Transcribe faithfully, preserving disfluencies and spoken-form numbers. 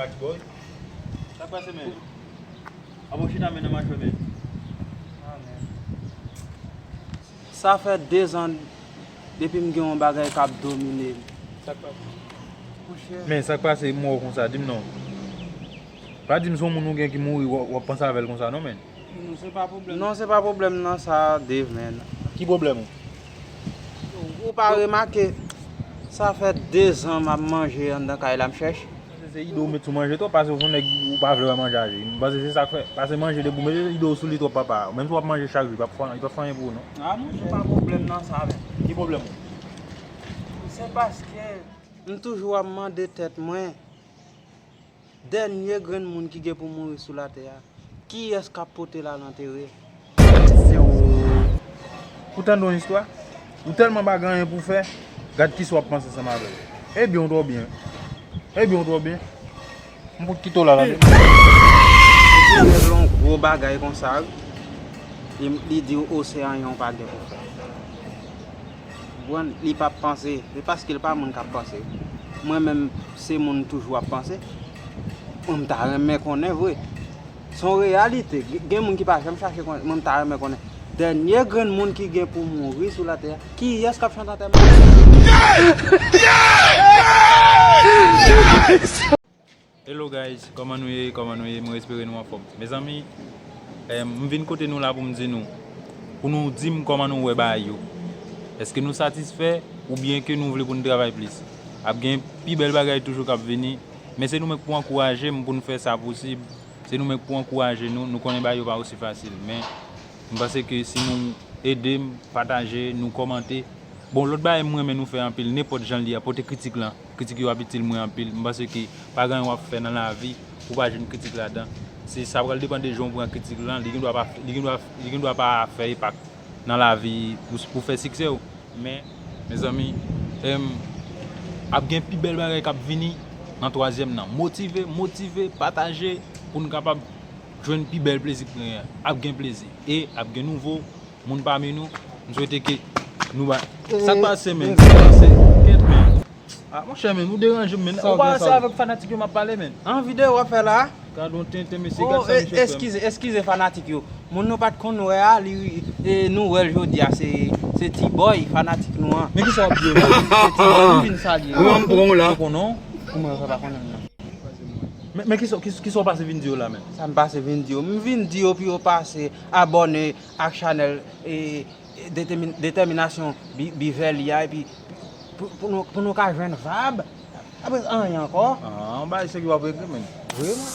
Batty boy. Sa k pase, men? Abo chita, men, nan machwè, men. Sa fè dezan depi m gen yon bagay k ap domine m. Sa k pase? Monchè. Men, sa k pase, m wè w konsa, di m non. Pa di m se yon moun ou gen ki mouri, w ap, w ap panse avè l konsa, non, men. Non, se pa pwoblèm. Non, se pa pwoblèm nan sa, Dave, man. Ki pwoblèm ou? Ou pa remake, sa fè dezan m ap manje anndan kay la, m chèche. Se ide w met sou manje twòp, paske w se yon nèg ou pa vle wè manje ale. M panse se sa k fè, paske manje depi w mete ide w sou li twòp, papa. Menm si w ap manje chak jou, li p ap fè, li p ap fè anyen pou ou, non. A, monchè, pa pwoblèm nan sa, men. Ki pwoblèm ou? Se paske m toujou ap mande tèt mwen, dènye grenn moun ki gen pou mouri sou latè a, kiyès k ap pote l al antere? Ou tande yon istwa? Ou tèlman pa gen anyen pou fè, gad kisa w ap panse ansanm avè l. Ebyen, ou twò byen. Ebyen, ou twò byen. M fout kite w la, tande. Yon gwo bagay konsa, li, li di w, o, se anyen w pa gen pou fè. Konprann? Li p ap panse. Se paske l pa moun k ap panse. Mwen menm, se moun toujou ap panse. Mwen, m ta renmen konnen vre. Se yon reyalite. Gen, gen moun ki pa janm chache konnen. Mwen, m ta renmen konnen. Dènye grenn moun ki gen pou mouri sou latè a, kiyès k ap chante antèman? Hello guys, kòman nou ye? Kòman nou ye? Mwen espere nou anfòm. Mezanmi, em, m vin kote nou la pou m di nou, pou nou di m kòman nou wè bagay yo. Èske nou satisfè oubyen ke nou vle pou n travay plis? Ap gen pi bèl bagay toujou k ap vini, men se nou menm k pou ankouraje m pou n fè sa posib. Se nou menm k pou ankouraje nou. Nou konnen bagay yo pa osi fasil, men m panse ke si nou ede m, pataje, nou kòmante, bon, lòt bagay m renmen nou fè anpil, nenpòt jan l ye a, pote kritik lan. Kritik yo ap itil mwen anpil. M panse ke pa gen anyen w ap fè nan lavi pou pa jwenn kritik ladan. Se, sa pral depann de jan w pran kritik lan. Li gendwa pa, li gendwa, li gendwa pa fè enpak nan lavi pou, pou fè siksè w. Men, mezanmi, em, ap gen pi bèl bagay k ap vini nan twazyèm nan. Motive, motive, pataje pou n kapab jwenn pi bèl plezi k nou gen an. Ap gen plezi e ap gen nouvo moun pami nou. M swete ke nou ba. Sa k pase, men? Sa k pase? Kèt, men. Ah, monchè, men, ou deranje m, men. Ou pa ranse avèk fanatik yo m ap pale, men. An videyo w ap fè la? Gad yon tenten, mesye, gad sa misye fè m. Eskize, eskize fanatik yo. Moun nou pa t konn wè a, li, e, nou wè l jodi a, se, se T-Boy, fanatik nou an. Men kisa w ap di yo la? Se T-Boy, m vin salye. Ou an pran w la. Ou konnen w? Kouman sa pa konnen m nan? Men, men kisa, kisa, kisa w pase vin di yo la, men? Sa m pase vin di yo? M vin di yo pou yo pase abòne ak chanèl, e, Detèmi-, Detèminasyon Bi-, Bivèli a, epi pou, pou nou, pou nou ka jwenn vab. Apre anyen ankò. Ah, yon bagay se ki w ap regle, men. Wi, mwen.